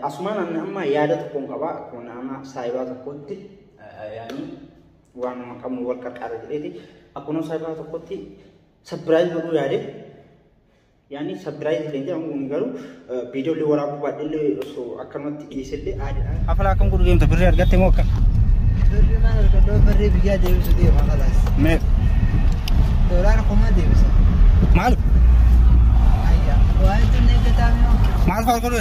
Asumaan ani amma yaada tokkoon qaba. Akkuma nama saayibaa tokkotti yaani waanuma qabnu wal qarqaara jedheeti. Akkuma saayibaa tokkotti surprise godhuu yaade. Yaani surprise illee jedhamu kun garuu viidiyoo illee waraabuu baadhee osoo akkanumatti dhiise illee aadaadha. Afalaa akkam godhu deemta birrii argatte moo akkam? Birrii maal argadhu, birrii biyyaa deebisu deema kalaas. Mee Doolaara 1000 deebisa. Maal? Ayyaa. Waan ittiin eeggataa mi'oo. Maal fa'aa godhu?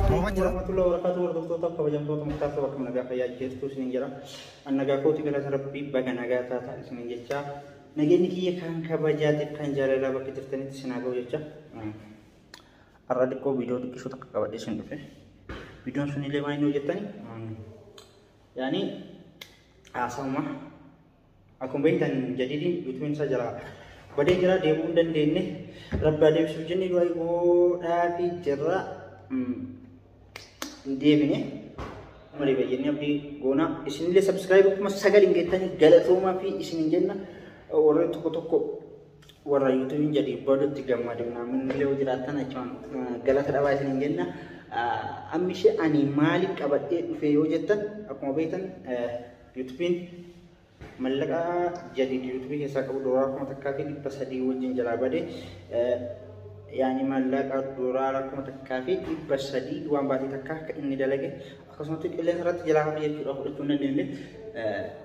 Warahmatullahi wabarakatuh, hordoftoota kabajamtoota Muktaar Saba, akkam nagaa fayyaa jirtu isiniin jedha. An nagaa kooti, galata Rabbii, baga nagaa taataa isiniin jecha. Nageenyi kiyya kan kabajaatiif kan jaalalaa bakka jirtanitti isin haa ga'u jecha. Har'a xiqqoo viidiyoo xiqqishuu takka qabadhee isin dhufe. Viidiyoon sun illee maal inni hojjettani? Yaani haasawuma. Akkuma beektan Jadiidiin yuutuubiin isaa jala badee jira, deebi'uu hin dandeenye. Rabbi haa deebisuuf jennee du'aa godhaafii jirra. Hin deebine. Malee baay'inni abdii goona. Isinillee subscribe 9000 hin geettanii galatoomaa fi isin hin jenna. Warri tokko tokko warra yuutuubiin jedhi badutti gammadu namni illee yoo jiraattan achumaan galata dhabaa isin hin jenna. Ammi ishee ani maaliif qabadhee dhufe yoo jettan, akkuma beektan yuutuubiin mallaqa Jadiid yuutuubii keessaa qabu doolaara 1300 wajjin jalaa bade. Yaani mallaqa doolaara 1300 waan baatii takka akka inni dalage akkasumatti qilleensa irratti jalaa hafe jechuudha, fudhachuu hin dandeenye.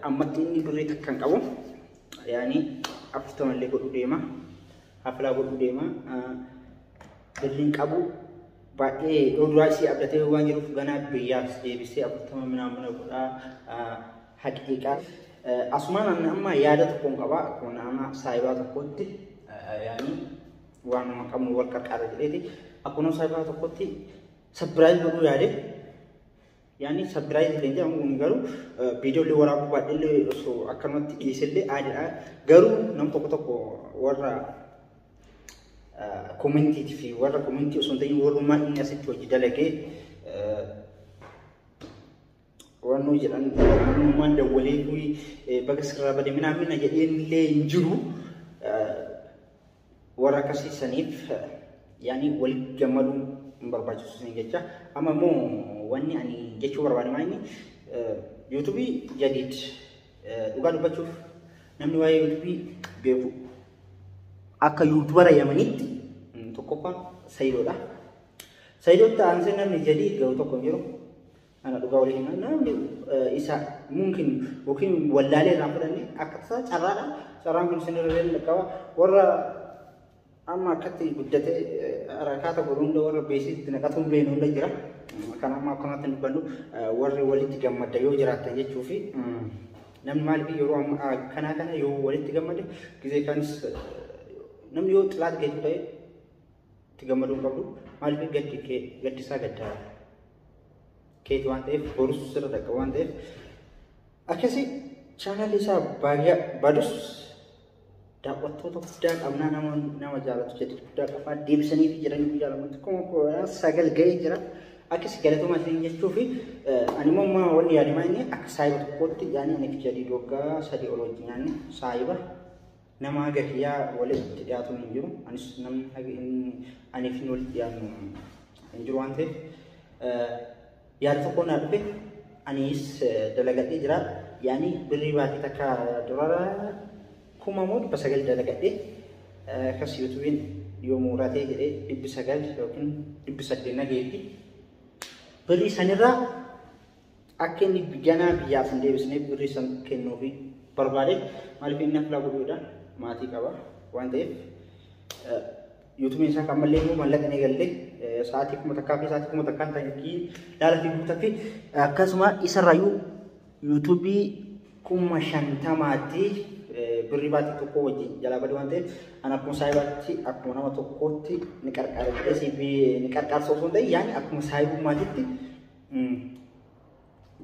Ammatti inni birrii takka hin qabu. Yaani 40 illee godhuu deema. Haflaa godhuu deema. Birriin qabu baay'ee yoo duraa isii abdatee waan jiruuf ganaa biyyaaf deebisee 40 minaamina godhaa haqiiqaa. Asumaan ani amma yaada tokkoon qaba. Akkuma nama saayibaa tokkotti yaani waanuma qabnu wal qarqaara jedheeti. Akkuma saayibaa tokkotti surprise godhuu yaade. Yaani surprise illee jedhamu kun garuu viidiyoo illee waraabuu baadhee illee osoo akkanumatti dhiise illee aadaadha. Garuu nam tokko tokko warra koomentiitii fi warra koomentii osoo hin ta'in warrummaa inni asitti hojii dalagee wannoo jedhan namummaan dawwalee fi baga sirraa bade minaamina jedheen illee hin jiru. Warra akkasii saniif yaani walitti gammaduu hin barbaachisu isin jecha. Amma immoo wanni ani jechuu barbaade maa inni yuutuubii Jadiid, dhugaa dubbachuuf namni waa'ee yuutuubii beeku akka yuutubara Yamanitti tokkoffaan Sayidoodha. Sayidootti aansee namni Jadiid gahu tokko hin jiru. Ana dhugaa walii himaa, namni isa mumkin yookiin wallaalee irraa fudhanne akka tasaa carraadha. Carraan kun isin irra illee qaba. Warra amma akkatti guddatee harakaata godhu hunda, warra beeksitti naqatu hin beekne hunda jira. Kan amma akkanatti dubbannu warri walitti gammadda yoo jiraattan jechuu fi namni maaliif yeroo amma akkanaa kana yoo walitti gammade gizee kanis namni yoo xilaat geetu ta'e itti gammaduu hin qabdu. Maaliif gaddi kee gaddisaa gaddaa keeti waan ta'eef, borus sirra dhaqqaba waan ta'eef, akkasi chaanalli isaa baay'ee badus daawwattoota guddaa qabnaa, nama nama jaalatu jedhu guddaa qabaa, deebisanii fi jiranii guyyaa lamatti 9000 ga'ee jira. Akkasi galatoomaa isin jechuu fi ani immoo amma wanni yaadamaa inni akka saayiba tokkootti, yaani ani fi Jadiid waggaa 3 ol wajjin nyaanne, saayiba nama haga kiyyaa walitti dhiyaatu hin jiru. Anis namni haga inni ani fi walitti dhiyaannu hin jiru waan ta'eef yaada tokko naa dhufe, anis dalagadhee jira. Yaani birrii baatii takka doolaara kuma moo 900 dalagadhee, akkas yuutuubiin yoo muuratee jedhee 900 yookiin 800 nageetti. Birrii sanirraa akka inni ganaa biyyaaf hin deebisneef birrii san kennuufi barbaade. Maaliif inni aflaa godhuudha, maatii qaba waan ta'eef. Yuutuubiin isaa kan mallee immoo mallaqa ni galle sa'aatii 1000 fi sa'aatii 1000 ta'e laala fi guutaa fi akkasuma isarrayyuu yuutuubii 50,000tti birrii baatii tokko wajjin jalaa bade waan ta'eef, ani akkuma saayibaatti, akkuma nama tokkootti ni qarqaara jedhee ni qarqaarsa osoo hin ta'in, yaani akkuma saayibummaatitti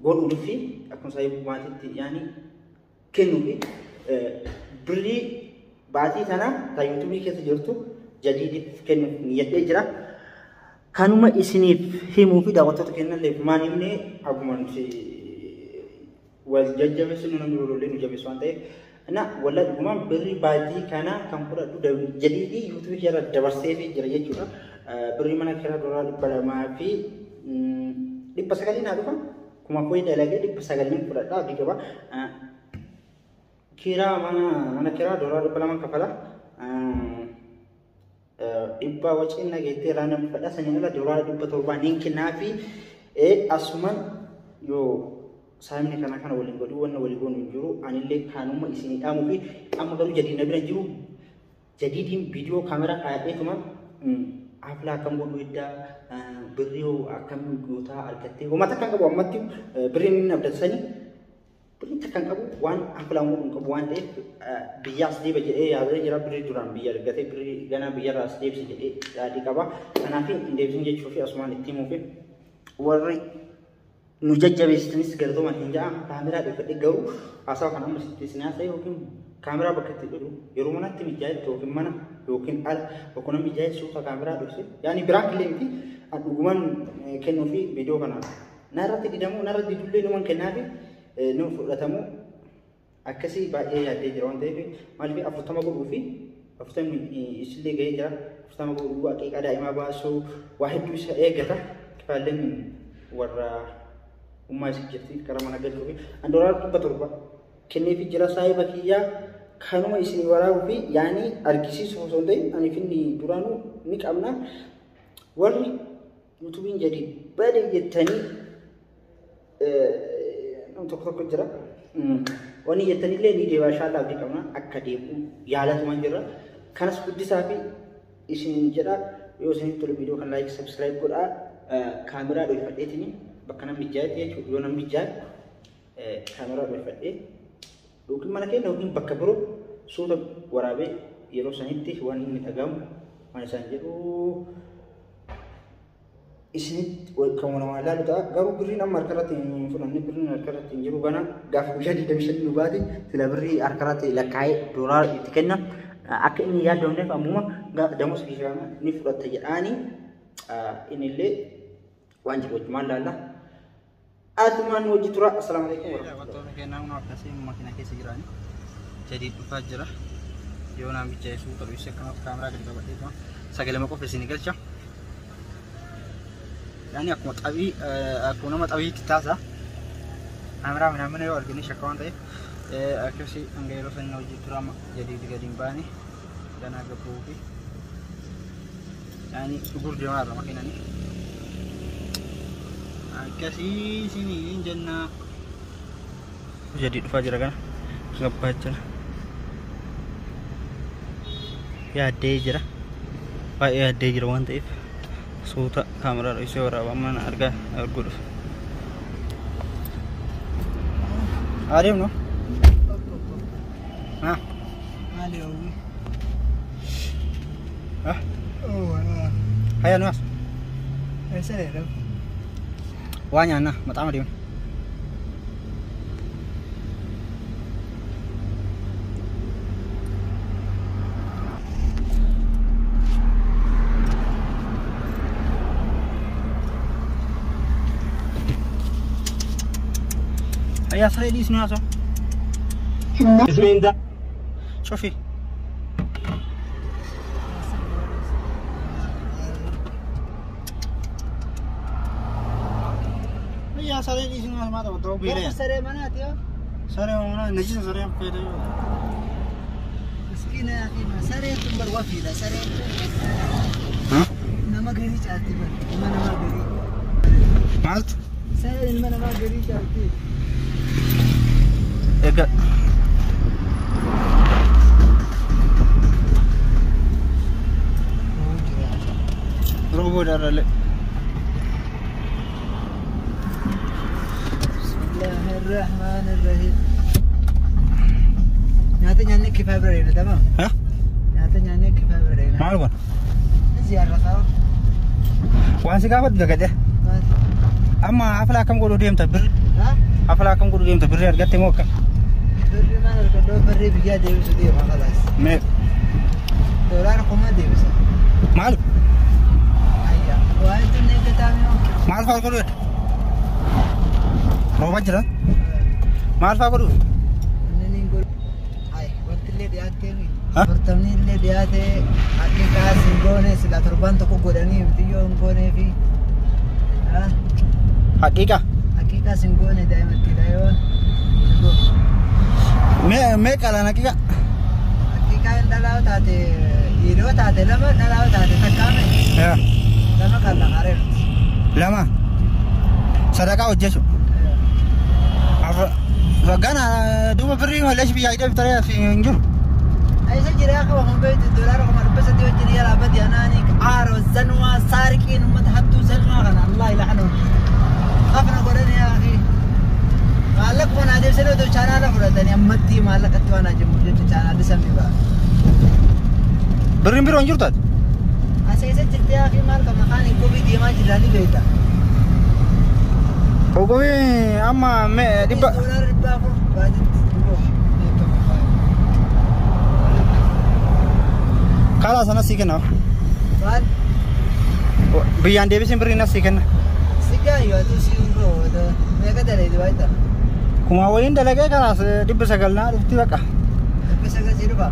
godhuu fi akkuma saayibummaatitti yaani kennuu fi birrii baatii tana ta yuutuubii keessa jirtu Jadiidiif kennuuf niyyadhee jira. Kanuma isiniif himuu fi daawwattoota kennalleef maan himne, akkuma nuti wal jajjabeessinu namni biroo nu jabeessu waan ta'eef. Na walla dhugumaan birrii baatii kana kan fudhadhu Jadiidii yuutuubii jala dabarsee fi jira jechuudha. Birrii mana kiraa doolaara 200 fi 900 naa dhufa. Kuma koo dalagee 900 fudhadha abdii qaba. Kiraa mana kiraa doolaara 200 kafala. Dhibba waciin nageettee irraa nama fudhadha. Saniin ala doolaara 700 niin kennaa fi asuman yoo saamni kana waliin godhuu wanna walii goonu hin jiru. Anillee kanuma isinii dhaamuu fi amma garuu jadiid na bira hin jiru. Jadiidiin viidiyoo kaameraa kaayadheetuma aflaa akkam godhu eddaa birrii akkam gootaa argattee homaa takka hin qabu ammatti birriin inni abdatsanii birrii takka hin qabu waan aflaan godhu hin qabu waan ta'eef biyyaas deeba jedhee yaadee jira birrii duraan biyya argatee birrii ganaa biyyarraa as deebise jedhee yaadii qaba. Kanaaf hin deebisin jechuu fi asumaan itti himuu fi warri nu jajjabeessitanis galatoomaa hin jedhama. Kaameraa dhufadhe garuu haasawa kana amma sitti isin haasa'e yookiin kaameraa bakka itti dhufu yeroo manatti mijaa'etti yookiin mana yookiin ala bakka namni mijaa'e suuta kaameraa dhufse yaani biraan illee miti dhugumaan kennuu fi viidiyoo kana narratti didamu narratti didullee numan kennaa fi nu fudhatamu akkasii baay'ee yaaddee jira waan ta'eef maaliif 40 godhuu fi 40 isillee ga'ee jira 40 godhuu aqiiqaa daa'imaa baasuu waa hedduu isa eeggata kifaalleen warra ummaa isii jirti karaa mana galchuu fi doolaara 700 kenneefi jira saahiba kiyyaa kanuma isin waraabuu fi yaani argisiisu osoo hin ta'in ani finni duraanuu ni qabna. Warri yuutuubiin jadi bade jettanii nam tokko tokko jira. Wanni jettanillee ni deebi'a inshallah abdii qabna akka deebi'u yaalatumaan jirra. Kanas guddisaa fi isin jedha yoo isinitti tole viidiyoo kan laayik sabskiraayib godhaa kaameraa dhoofadheetini bakka namni mijaa'etti jechuudha yoo namni mijaa'e kaameraa dhoofadhee yookiin mana keenya yookiin bakka biroo suuta waraabee yeroo sanitti waan inni dhagahamu waan isaan jedhu isinitti kan walumaa ilaalu ta'a. Garuu birriin amma harka irratti hin fudhanne birriin harka irratti hin jiru gana gaafa guyyaa 25 nu baate sila birrii harka irratti lakkaa'ee doolaara itti kenna. Akka inni yaaddoomneef ammuma damoos kiishaama ni fudhatta jedhaanii inni illee waan jiru wajjumaan laalla. Atumaan hojii tura. Assalaamu alaikum warahmatullahi. Wantoonni kennaa akkasii makiina keessa jiranii jadiid dhufaa jira. Yoo naan mijaa'e suuta dhufe akkanatti kaameraa gadi qabadhee sagalee qofa isin galcha. Yaani akkuma xabii akkuma nama xabiitti taasa. Kaameraa minamina yoo argine shakka waan ta'eef akkasii hanga yeroo sanii hojii tura amma jadiid gadi hin baane ganaa gabbuu fi yaani dhuguuf deemaa irra makiinanii. Akkasii isiniin jenna. Jadi dhufaa jira kana gabbaa jira. Yaaddee jira. Baay'ee yaaddee jira waan ta'eef suuta kaameraa dhoksee waraabaa mana argaa arguu dhufe. Adeemnu? Haa? Maali oowwi? Haa? Hayya nu as. Eessa dheeraa? Waa nyaannaa maxaama deemna. Hayya saree dhiisnu haasoo. Ismiin Cufi. Hayya saree dhiisnu haasoo maata bakka beelaya. Saree manaati yoo. Saree mana najisa saree fayyada yoo. Miskiina yaa fi sareen tun bar wafiidha sareen tun. Nama garii caalti bar ilma namaa garii. Maaltu? Sareen ilma namaa garii caalti. Egaa. Rooboo darralee. Bismillahirrahmanirrahim. Nyaata nyaannee kifaa bira deemna tamam? Haa? Nyaata nyaannee kifaa bira deemna. Maal kun? Ziyaarra kaa'u. Waan si gaafatu dagadhe. Amma aflaa akkam godhuu deemta birri? Haa? Aflaa akkam godhuu deemta birri argatte moo akkam? Birri maal argadhoo birrii biyyaa deebisu deema khalaas. Mee Doolaara kuma deebisa. maal? Ayya. Waan tun eeggataa mi'oo. Maal fa'aa godhuu? Rooba jira? Maal fa'aa godhuu? Inni niin godhu. Ay wanti illee dhiyaattee mi. Afurtamni illee dhiyaate haqiiqaa sin goone sila torban tokko godhanii mitiyyoo hin goonee fi Haqiiqa. Haqiiqaa sin goone daa'imattiidha yoo. Mee qalaan haqiiqa. Haqiiqaa hin dhalaa taate dhiiroo taate lama dhalaa taate takkaame lama kan laqaareerti. Lama. Sadaqaa hojjechu. Gana duuba birrii malee biyyaa hidhee bitaree hin jiru. Isa jira akka waan beektu doolaara 300 wajjin yaalaa badi anaani aaroo zanwaa saariqiin uummata hattuu zanwaa kana Allah ilaanu. Afna godhani yaa akhi. Maallaqa waan adeemsanii otoo chaanaala fudhatanii ammatti maallaqatti waan ajamu jecha chaanaalli samii ba'a. Birriin biroo hin jirtu ati? As eessa jirti yaa akhi maal qabna kaan qophii deemaa jirra ni beekta. Qophii amma dhibba. Doolaara 400 baatitti. Kalaa sana sii kenna. Maal? Biyyaan deebisiin birriin as sii kenna. Sigaa yoo atu si hundoo meeqa daleedi baay'ata? Kuma waliin dalagee kalaas 900 naa dhufti baqa. 900 si dhufa?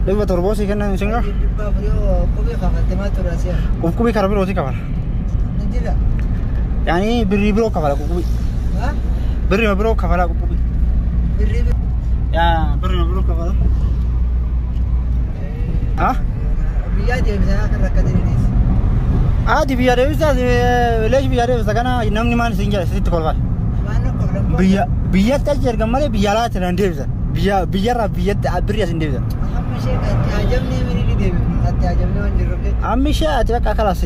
700 sii kenna sin gaa. 400 yoo qubii kafalte maal tura si'a? Qubqubii kara biroo si kafala. Ni jira. Yaani birrii biroo kafala qubqubii. Haa? Birrii biroo kafala qubqubii. Birrii biroo. Yaa birrii biroo kafala. Haa? Biyyaa deebisaa akka rakkataniinis. Ati biyya deebisa leesh biyya deebisa kana namni maal isin jedha sitti kolfaa. Waan Biyyatti achi ergan malee biyya alaatti nan deebisan. Biyyarraa biyyatti birrii as hin deebisan. Amma ishee atti hajamnee miriiri deebifnu atti hajamnee waan jirruuf jecha. Amma ishee ati bakka kalaas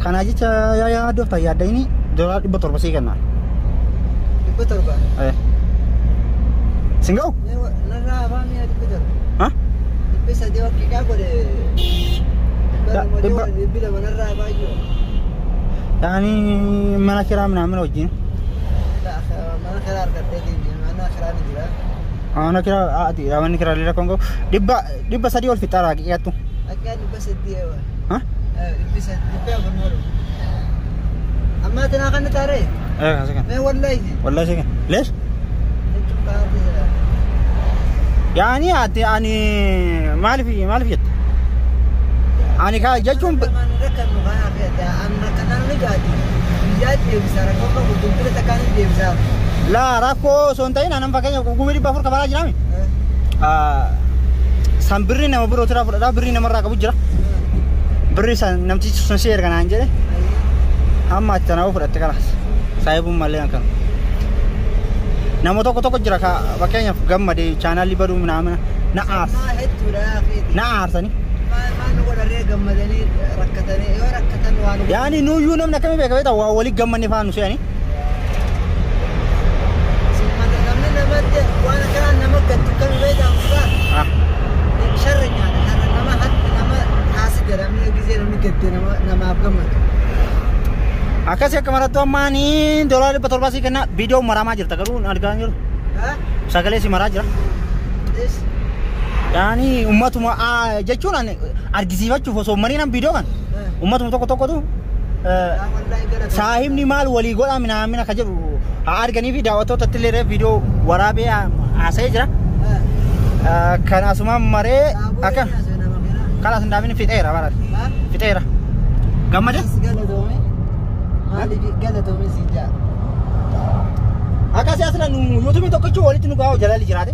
kanaa jecha yaaddoof yaadda inni doolaara 700 sii kenna. 700? Sin ga'u? Narraa afaan mi'a 700. Ha? 300 wakkiiqaa godhe. 200 narraa baay'oo. Yaani mana kiraa minaamin wajjin. Mana kiraa argattee mana kiraa ni jira. Mana kiraa ati manni kiraa illee rakkoon qabu 300 ol fixaara haqiiqattu. Haqiiqaa 300 eewa. Ha? 300 4 noolu. Amma tanaa kan taaree? Ee kan. Mee wallahi. Wallahi kan. Leesh? Jechuun kaa'ate jira. Yaani ati ani maaliif jette? Ani kaa jechuun. Rakkannu kanaa fi an rakkanaan ni gaati. Biyyaa deebisaa rakkoo qabu bilbila takkaan ni deebisaa. Laa rakkoo osoo hin ta'in anan fakkeenya gugumii 400 kafalaa jiraami. San birrii nama biroo tiraa fudhadhaa birrii namarraa qabu jira. Birrii san namtichi sun si erga naan jedhe amma ati tanaafuu fudhatte kalaas. Saahibuun malee kan. Nama tokko tokko jira ka fakkeenyaaf gammadee chaanaalli baduu minaamina na aarsa. Na aarsani. Maal godharee gammadanii rakkatanii yoo rakkatan waan. Yaani nuyyuu namni akkamii beeka beektaa waa walii gammanne faana nu se'anii. Namni namatti waan akkanaan nama gattu kami beektaa mukaa. Sharra nyaata sharra nama hatti nama haasida namni gisee namni gatte namaaf gammadu. Akkasii akka marattu ammaanii doolaara 700 sii kenna viidiyoo maramaa jirta garuu argaa hin jiru. Sagalee si maraa jira. Yaani uummatuma jechuun argisiifachuuf osoo mariin viidiyoo kan uummatuma tokko tokkotu saahibni maal walii godhaa minaamina ka jedhu haa arganii fi daawwattootatti illee viidiyoo waraabee haasa'ee jira. Kan asumaan maree akka kalaas hin dhaabin fixeera bara fixeera. Gammade? Maaliif galatoome si jaa? Akkasii asirra nu yuutuubii tokkichi walitti nu gahaa jalaalli jiraate.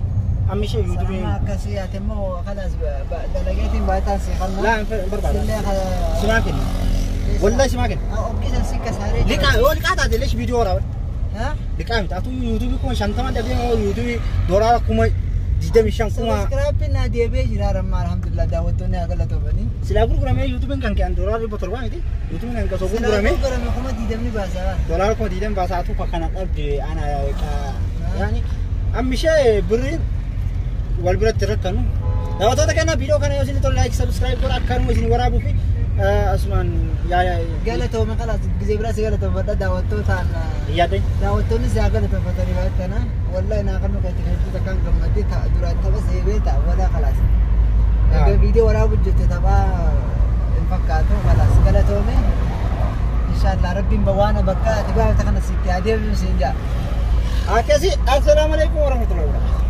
Amma ishee yuutuubii. Akkasii ati immoo kalaas dalageetiin baay'ataan si kanna. Laa hin barbaada. Simaa kenna. Wallahi simaa kenna. Okkisa si kasaaree. Liqaa yoo liqaa taate illee viidiyoo waraaba. Liqaa miti atu yuutuubii 50,000 dhabdee moo yuutuubii doolaara 25,000 kuma. Sabiskiraayippiin naa deebi'ee jira ramma alhamdulillah daawwattoonni haa galatoomanii. Silaa gurguramee yuutuubiin kan ka'an doolaara 700 miti. Yuutuubiin kan osoo gurguramee. Silaa gurgurame 20,000 baasaa. Doolaara 20,000 baasaa atu kana dhabde ana yaani amma ishee birriin wal biratti rakkanu. Daawwattoota keenya viidiyoo kana yoo isin tole like subscribe godhaa akkanuma isin waraabuu fi asumaan Galatoome kalaas gisee biraa si galatoomfadha daawwattootaan. Yaadde. Daawwattoonni si haa galatoomfatanii baay'atana wallahi naa kan nuti hedduu takkaan gammaddee duraan tapha seebee ta'a walaa kalaas. Viidiyoo waraabu jirte taphaa hin fakkaatu kalaas galatoome. Inshaallah rabbiin waan bakka ati baafta kana sitti haa deebisu siin jaa. Akkasii assalaamu alaikum warahmatullahi wabarakatuh.